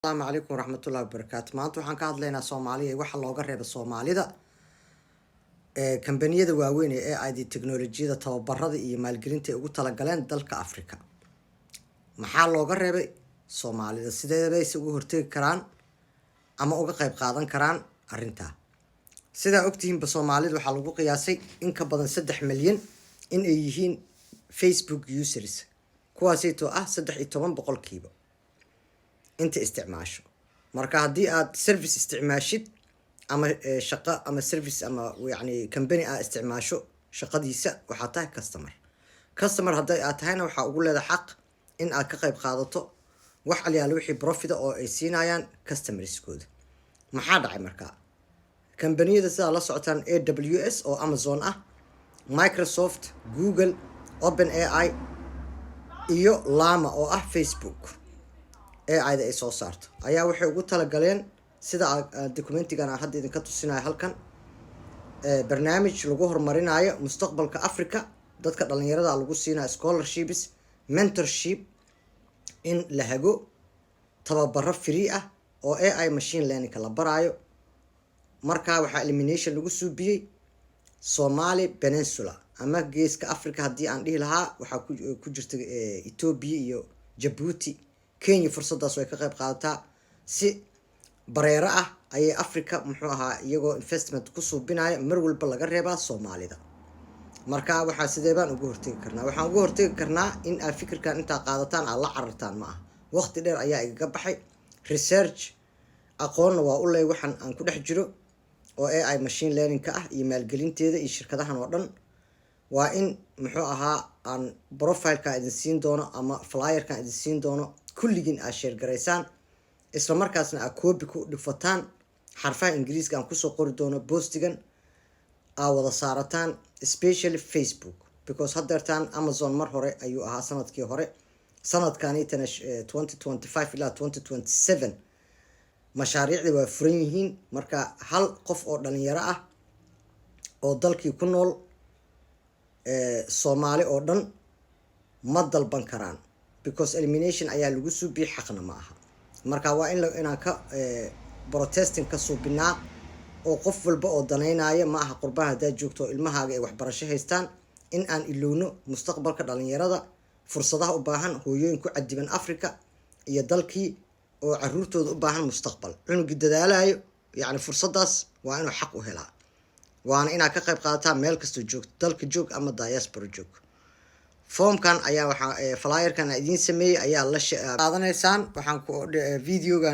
Asalaamu calaykum waraxmatullahi wabarakaatu. Maanta waxaan ka hadlaynaa Soomaaliya, waxa looga reeba Soomaalida ee kambaniyada waaweyn ee AI teknolojiyada, tababarada iyo maalgelinta ay ugu talagaleen dalka Africa. Maxaa looga reebay Soomaalida? Sidee bayse uga hortegi karaan ama uga qayb qaadan karaan arrintaa? Sidaa ogtihiinba, Soomaalida waxaa lagu qiyaasay in ka badan 3 milyan in ay yihiin Facebook users, kuwaasaytoo ah 13% inta isticmaasho. Marka haddii aad service isticmaashid ama shaqo ama service ama yacni company aad isticmaasho shaqadiisa, waxaa tahay customer. Customer hadday aad tahayna, waxaa ugu leedahay xaq in aad ka qayb qaadato wax alyaala wixii profit ah oo ay siinayaan customerskooda. Maxaa dhacay markaa? Kambaniyada sidaa la socotaan, AWS oo Amazon ah, Microsoft, Google, Open AI iyo Llama oo ah Facebook AI-da ay soo saarto, ayaa waxay ugu talagaleen, sida documentigan aan hadda idinka tusinayo halkan, barnaamij lagu horumarinayo mustaqbalka Africa. Dadka dhalinyarada lagu siinayo scholarships, mentorship, in la hago, tababaro free ah oo AI machine learningka la baraayo. Markaa waxaa elimination lagu suubiyey Somali Peninsula ama Geeska Africa haddii aan dhihi lahaa. Waxaa ku jirta Ethiopia iyo Jabuuti, Kenya. Fursadaas way ka qayb qaadataa. Si bareero ah ayay Africa, muxuu ahaa, iyagoo investment ku suubinaya, mar walba laga reebaa Soomaalida. Marka waxaa sidee baan uga hortegi karnaa? Waxaan uga hortegi karnaa in aad fikirkan intaa qaadataan, aad la carartaan. Ma aha, waqti dheer ayaa igaga baxay research, aqoonna waa u leey waxaan aan ku dhex jiro oo AI machine learning-ka ah iyo maalgelinteeda iyo shirkadahan oo dhan. Waa in, muxuu ahaa, aan profileka idin siin doono ama flyerkan idin siin doono, kulligiin aad share garaysaan, isla markaasna aad copy ku dhifataan xarfaha Ingiriiska aan kusoo qori doono postigan, aa wada saarataan, especially Facebook, because haddeertaan Amazon mar hore ayuu ahaa sanadkii hore. Sanadkanitana 2025 ilaa 2027 mashaariicda waa furan yihiin. Marka hal qof oo dhalinyaro ah oo dalkii ku nool, Soomaali oo dhan ma dalban karaan, because elimination ayaa lagu suubiyey, xaqna ma aha. Marka waa in inaan ka protesting ka suubinaa oo qof walba oo danaynaya, ma aha qurbaha haddaad joogto oo ilmahaaga ay waxbarasho haystaan, in aan ilowno mustaqbalka dhalinyarada fursadaha u baahan, hooyooyin ku cadiban Africa iyo dalkii oo caruurtooda u baahan mustaqbal. Cunugii dadaalayo, yacni, fursadaas waa inuu xaq u helaa, waana inaad ka qayb qaadataa meel kastoo joogto, dalka joog ama diaspora joog. Foomkan ayaa waxaa flyerkan idiin sameeyey ayaa la qaadanaysaan. Waxaan ku videogan.